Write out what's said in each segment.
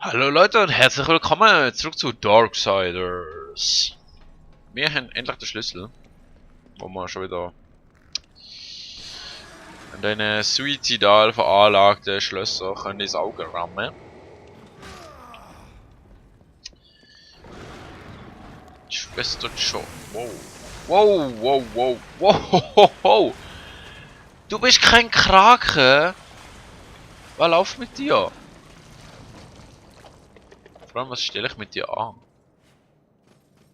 Hallo Leute und herzlich willkommen zurück zu Darksiders. Wir haben endlich den Schlüssel, wo wir schon wieder an diesen suizidal veranlagten Schlösser können ins Auge rammen. Schwester John. Wow. Wow, wow, wow, wow, wow. Du bist kein Krake. Was läuft mit dir? Vor allem, was stelle ich mit dir an?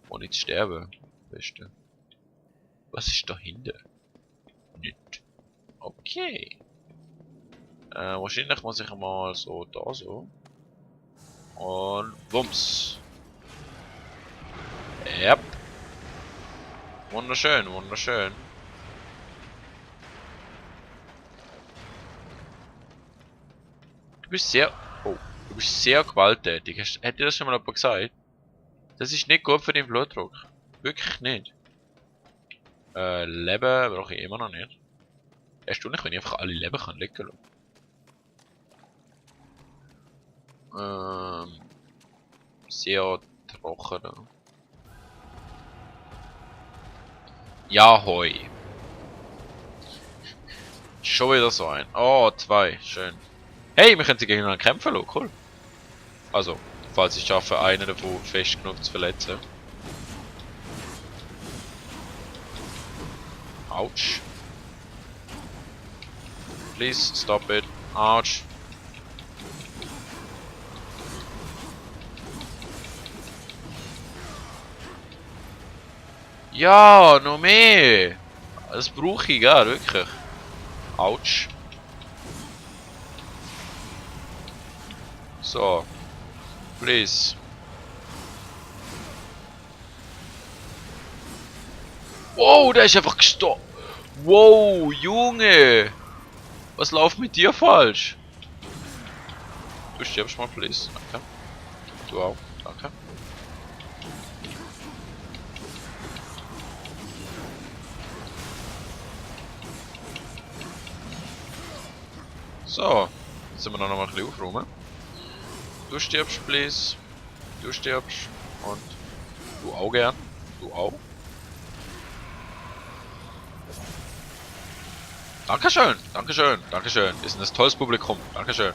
Ohne zu sterben. Beste. Was ist dahinter? Nicht. Okay. Wahrscheinlich muss ich mal so da so. Und wumms. Yep. Wunderschön, wunderschön. Du bist sehr... Oh. Du bist sehr gewalttätig. Hätte dir das schon mal jemand gesagt? Das ist nicht gut für den Blutdruck. Wirklich nicht. Leben brauche ich immer noch nicht. Erstaunlich, wenn ich einfach alle Leben kann lecken lassen. Sehr trocken. Ja, hoi. Schon wieder so ein. Oh, zwei. Schön. Hey, wir können sie gegeneinander kämpfen, cool. Also, falls ich schaffe, einen davon fest genug zu verletzen. Autsch. Please, stop it. Autsch. Ja, noch mehr. Das brauche ich, gell, wirklich. Autsch. So. Please. Wow, der ist einfach gestorben. Wow, Junge. Was läuft mit dir falsch? Du stirbst mal, please. Danke. Du auch. Danke. So. Jetzt sind wir noch mal ein bisschen aufräumen. Du stirbst, please. Du stirbst. Und du auch gern. Du auch. Dankeschön, Dankeschön, Dankeschön. Ist ein tolles Publikum. Dankeschön.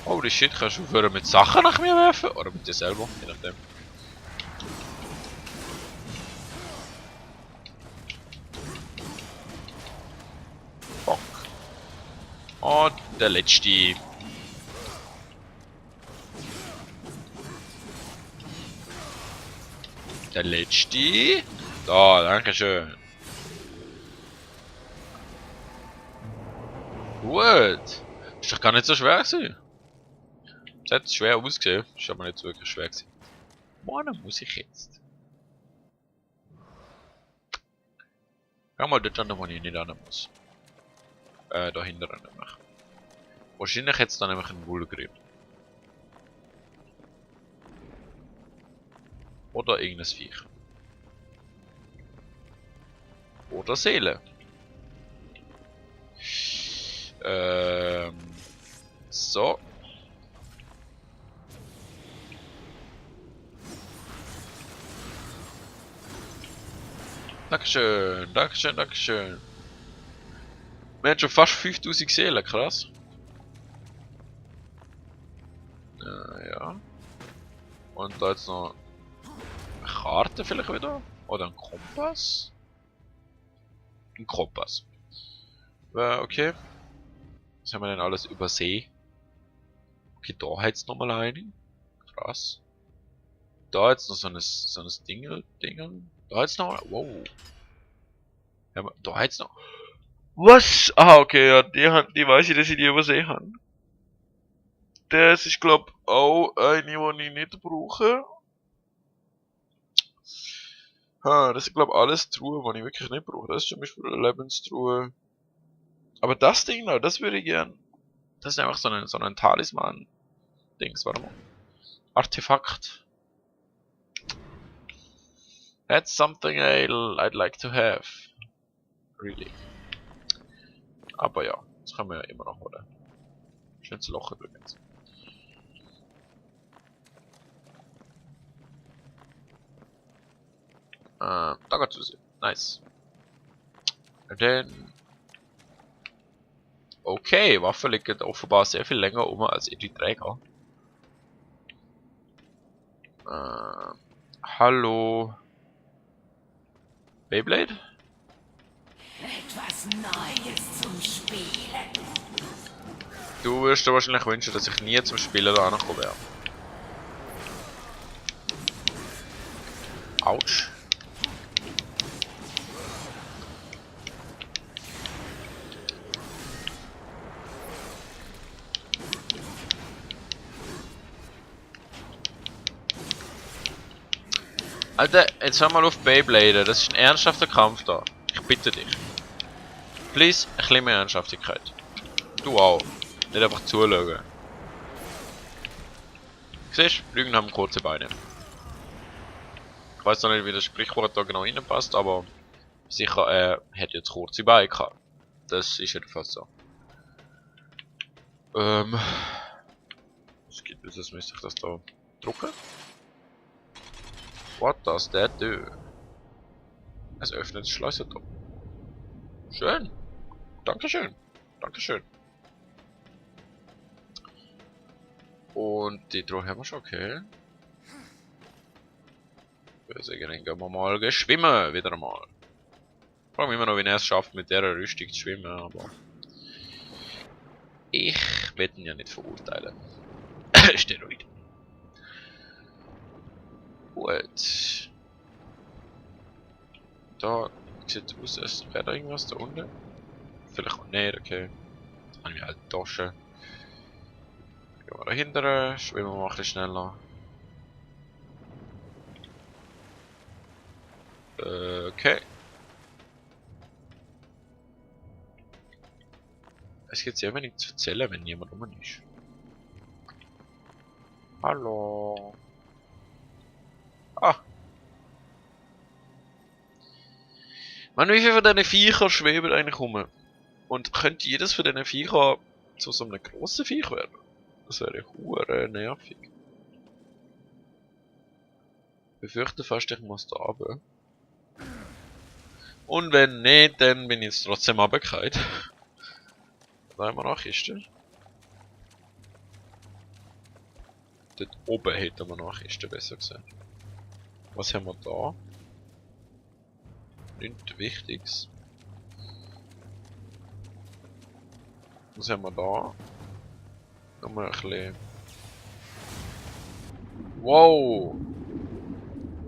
Holy shit, kannst du aufhören mit Sachen nach mir werfen? Oder mit dir selber, je nachdem. Fuck. Und der letzte. Der letzte. Da, dankeschön. Gut. Ist doch gar nicht so schwer gewesen. Es hat schwer ausgesehen. Ist aber nicht so wirklich schwer gewesen. Wohin muss ich jetzt? Schau mal dort an, wo ich nicht an muss. Da hinten nämlich. Wahrscheinlich jetzt da nämlich ein Vulgrim. Oder irgendein Viech. Oder Seele. So. Dankeschön, Dankeschön, Dankeschön. Wir haben schon fast 5000 Seelen, krass. Ja. Und da jetzt noch eine Karte vielleicht wieder? Oder ein Kompass? Ein Kompass. Okay. Was haben wir denn alles übersehen? Okay, da hat's nochmal eine. Krass. Da jetzt noch so ein Dingel. Da hat's noch. Wow. Ja, da hat's noch. Was? Ah, okay, ja, die weiß ich, dass ich die übersehen habe. Das ist, glaub auch eine, die ich nicht brauche. Ha, das ist, glaub alles Truhe, die ich wirklich nicht brauche. Das ist zum Beispiel eine Lebenstruhe. Aber das Ding da, das würde ich gern. Das ist einfach so ein Talisman-Dings, warte mal. Artefakt. That's something I'd like to have. Really. Aber ja, das können wir ja immer noch holen. Schönes Loch übrigens. Da geht's raus. Nice. Dann... Okay, Waffen liegen offenbar sehr viel länger um als in die Träger. Hallo... Beyblade? Etwas Neues zum Spielen. Du wirst dir wahrscheinlich wünschen, dass ich nie zum Spielen da angekommen wäre. Autsch. Alter, jetzt hör mal auf Beyblade, das ist ein ernsthafter Kampf da. Ich bitte dich. Please, ein bisschen mehr Ernsthaftigkeit. Du auch. Nicht einfach zuschauen. Siehst du, Lügen haben kurze Beine. Ich weiß noch nicht, wie das Sprichwort da genau reinpasst, aber sicher, er hat jetzt kurze Beine gehabt. Das ist jedenfalls so. Was gibt es, jetzt müsste ich das da drucken? What does that do? Es öffnet das Schleusentor. Schön. Dankeschön. Dankeschön. Und die Truhe haben wir schon, okay. Böse, dann gehen wir mal schwimmen, wieder einmal. Ich frage mich immer noch, wie er es schafft, mit der Rüstung zu schwimmen, aber... Ich werde ihn ja nicht verurteilen. Steroid. Gut. Da sieht aus, als wäre da irgendwas da unten. Vielleicht auch nicht, okay. Habe ich halt Tasche. Gehen wir da hinten, schwimmen wir mal ein bisschen schneller. Okay. Es gibt sehr wenig zu erzählen, wenn niemand rum ist. Hallo. Ah. Man, wie viele von diesen Viechern schweben eigentlich rum? Und könnte jedes von diesen Viechern zu so einem grossen Viech werden? Das wäre hure nervig. Ich befürchte fast, ich muss da runter. Und wenn nicht, dann bin ich jetzt trotzdem runtergefallen. Da haben wir noch Kisten. Dort oben hätten wir noch Kisten, besser gesagt. Was haben wir da? Nichts Wichtiges. Was haben wir da? Nochmal ein bisschen. Wow!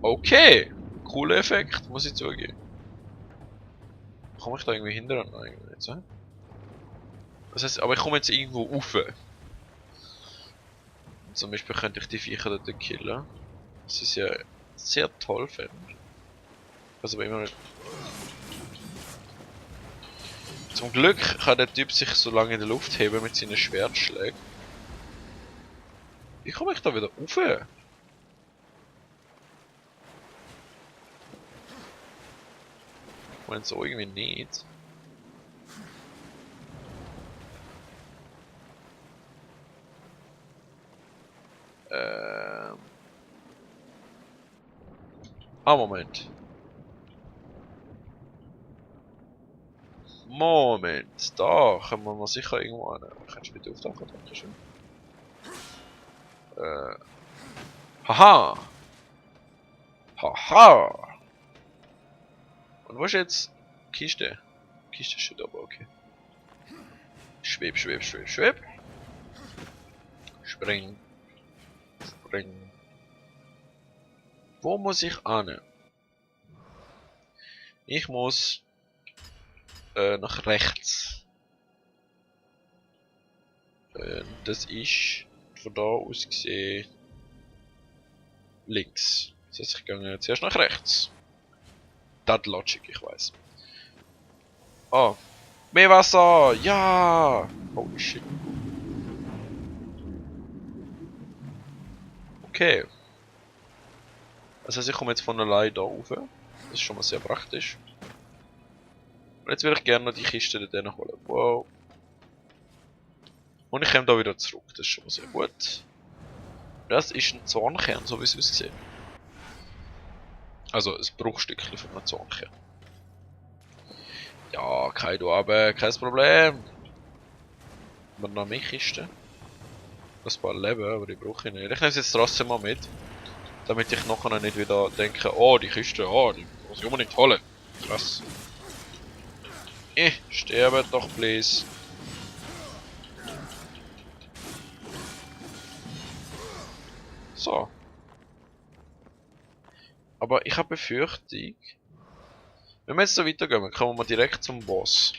Okay! Cooler Effekt, muss ich zugeben. Komme ich da irgendwie hinterher eigentlich jetzt, he? Das heißt, aber ich komme jetzt irgendwo rauf. Zum Beispiel könnte ich die Viecher dort killen. Das ist ja sehr toll, finde ich. Also aber immer nicht. Zum Glück kann der Typ sich so lange in der Luft heben mit seinen Schwertschlägen. Wie komme ich da wieder rauf? Ich meine so irgendwie nicht. Moment. Moment, da können wir sicher irgendwo an. Kannst du bitte auftauchen? Dankeschön. Haha! Haha! Und wo ist jetzt Kiste? Kiste steht aber, okay. Schweb, schweb, schweb, schweb. Spring. Spring. Wo muss ich an? Ich muss nach rechts. Das ist von da aus gesehen links. Das heißt, ich gehe zuerst nach rechts. Das Logic, ich weiß. Oh, mehr Wasser! Ja! Holy shit. Okay. Das heißt, ich komme jetzt von allein da rauf. Das ist schon mal sehr praktisch. Und jetzt würde ich gerne noch die Kiste dort holen. Wow. Und ich komme da wieder zurück. Das ist schon mal sehr gut. Das ist ein Zornkern, so wie es aussieht. Also ein Bruchstückchen von einem Zonchen. Ja, kein du aber, kein Problem. Aber noch mehr Kisten. Das paar Leben, aber die brauche ich nicht. Ich nehme es jetzt trotzdem mal mit. Damit ich nachher nicht wieder denke, oh die Kiste, oh die muss ich unbedingt holen. Krass. Sterbe doch please. So. Aber ich habe Befürchtung. Wenn wir jetzt so weitergehen, kommen wir direkt zum Boss.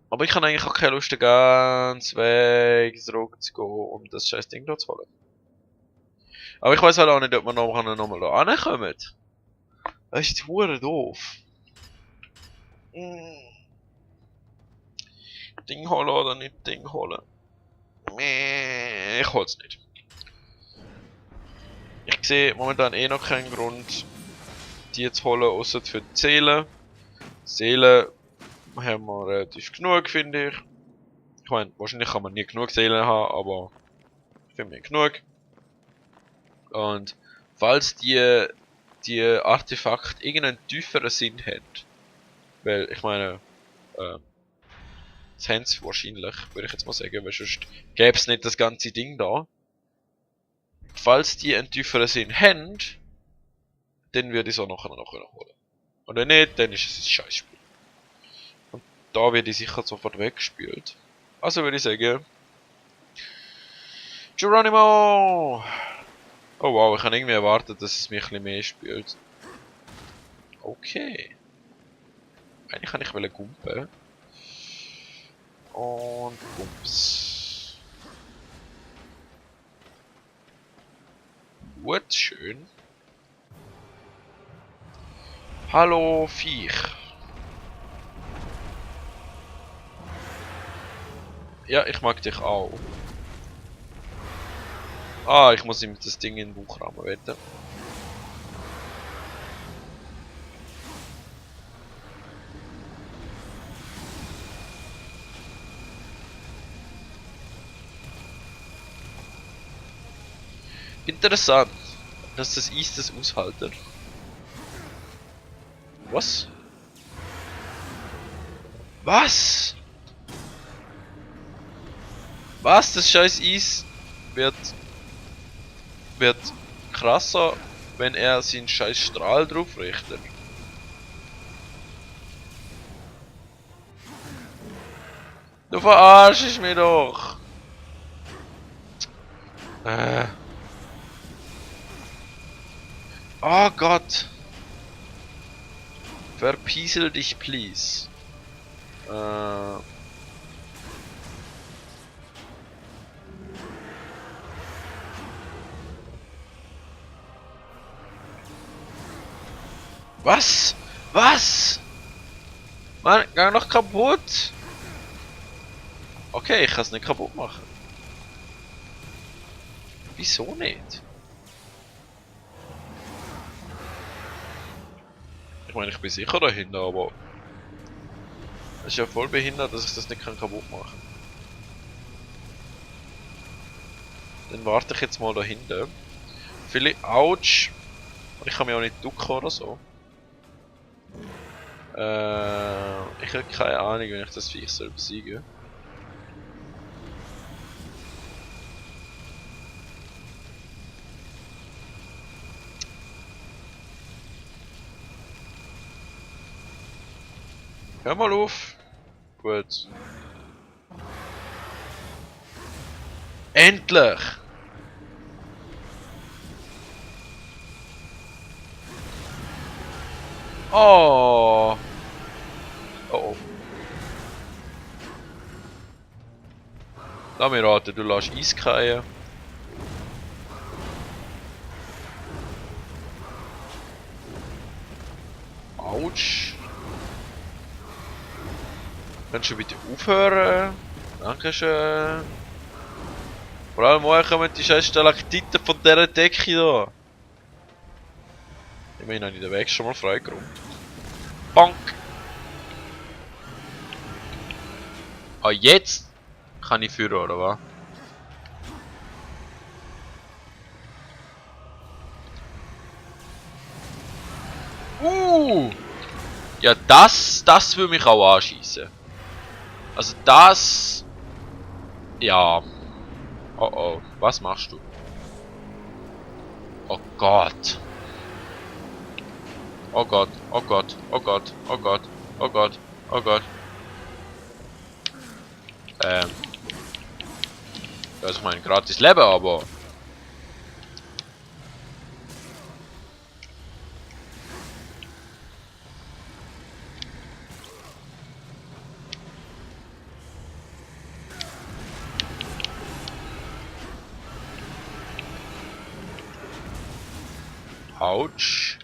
Aber ich habe eigentlich auch keine Lust, den ganzen Weg zurückzugehen, um das scheiß Ding da zu holen. Aber ich weiß halt auch nicht, ob wir nachher nochmal da ankommen. Das ist hure doof. Ding holen oder nicht Ding holen? Ich hol's nicht. Ich sehe momentan eh noch keinen Grund, die zu holen, außer für die Seelen. Seelen haben wir relativ genug, finde ich. Ich meine, wahrscheinlich kann man nie genug Seelen haben, aber ich finde mir genug. Und falls die Artefakt irgendeinen tieferen Sinn hat, weil ich meine, das haben sie wahrscheinlich, würde ich jetzt mal sagen, weil sonst gäbe es nicht das ganze Ding da. Falls die einen tieferen Sinn haben, dann würde ich es auch nachher noch holen. Und wenn nicht, dann ist es ein Scheißspiel. Und da wird ich sicher sofort weggespült. Also würde ich sagen, Geronimo! Oh wow, ich habe irgendwie erwartet, dass es mich ein bisschen mehr spielt. Okay. Eigentlich kann ich gumpen. Und bums. Gut, schön. Hallo, Viech. Ja, ich mag dich auch. Ah, ich muss ihm das Ding in den Bauch rammen, wetten. Interessant, dass das Eis das aushaltet. Was? Was? Was? Das scheiß Eis wird krasser, wenn er seinen scheiß Strahl drauf richtet. Du verarschst mich doch! Oh Gott! Verpiesel dich, please. Was? Was? Mann, gang noch kaputt! Okay, ich kann es nicht kaputt machen. Wieso nicht? Ich meine, ich bin sicher dahinter, aber es ist ja voll behindert, dass ich das nicht kaputt machen kann. Dann warte ich jetzt mal dahinter. Vielleicht, ouch! Ich kann mich auch nicht ducken oder so. Ich habe keine Ahnung, wenn ich das Viech soll besiegen. Hör mal auf! Gut. Endlich! Oh! Oh oh. Lass mich raten, du lässt Eis fallen. Autsch. Kannst du bitte aufhören? Dankeschön. Vor allem woher kommen die scheiß Stalaktiten von dieser Decke da? Immerhin habe ich den Weg schon mal freigeräumt. Bonk! Ah, jetzt kann ich führen, oder was? Ja, das will mich auch anschießen. Also das... Ja. Oh oh, was machst du? Oh Gott. Oh Gott, oh Gott, oh Gott, oh Gott, oh Gott, oh Gott. Also ich meine, gratis Leben, aber... Autsch.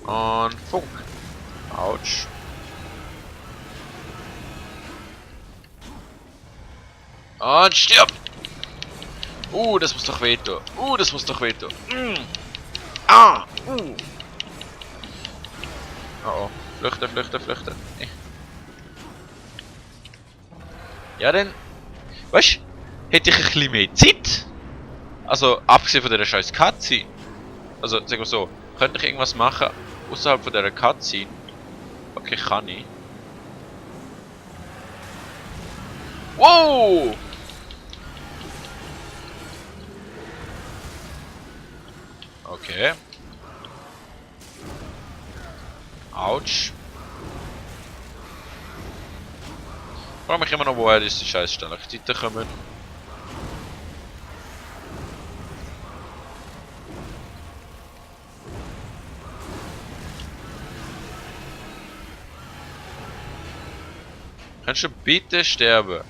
Und Funk. Autsch. Und stirb! Das muss doch wehtun. Das muss doch wehtun. Ah! Oh oh. Flüchten, flüchten, flüchten. Ja, dann. Weißt du, hätte ich ein bisschen mehr Zeit. Also, abgesehen von dieser scheiß Cutscene. Also, sagen wir so, könnte ich irgendwas machen außerhalb von dieser Cutscene? Okay, kann ich. Wow! Okay. Autsch. Ich frage mich immer noch, woher diese scheiß Stalaktiten kommen. Kannst du bitte sterben?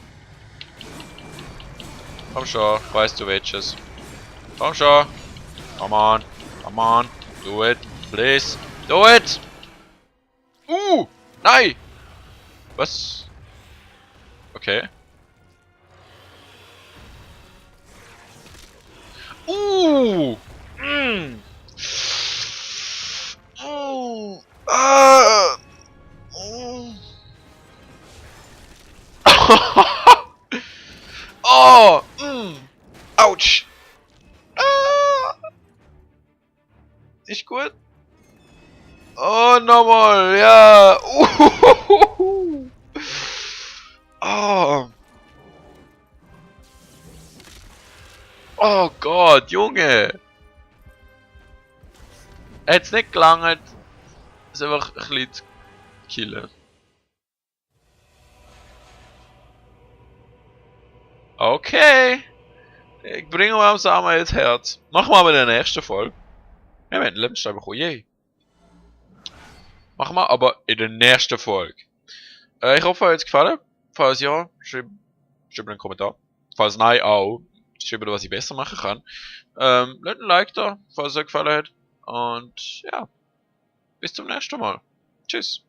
Komm schon, weißt du welches? Komm schon! Come on! Come on! Do it! Please! Do it! Nein! Was? Okay. Mm. Ah. Oh! Autsch! Ah. Nicht gut? Oh, nochmal, ja! Oh! Oh Gott, Junge! Hat's nicht gelangt, es einfach ein bisschen zu killen. Okay! Ich bringe mal zusammen ins Herz. Machen wir aber in der nächsten Folge. Wir haben einen Lebensstab bekommen, yay! Machen wir aber in der nächsten Folge. Ich hoffe, euch hat es gefallen. Falls ja, schreibt einen Kommentar. Falls nein, auch. Schreibt, was ich besser machen kann. Lasst ein Like da, falls es euch gefallen hat. Und ja, bis zum nächsten Mal. Tschüss.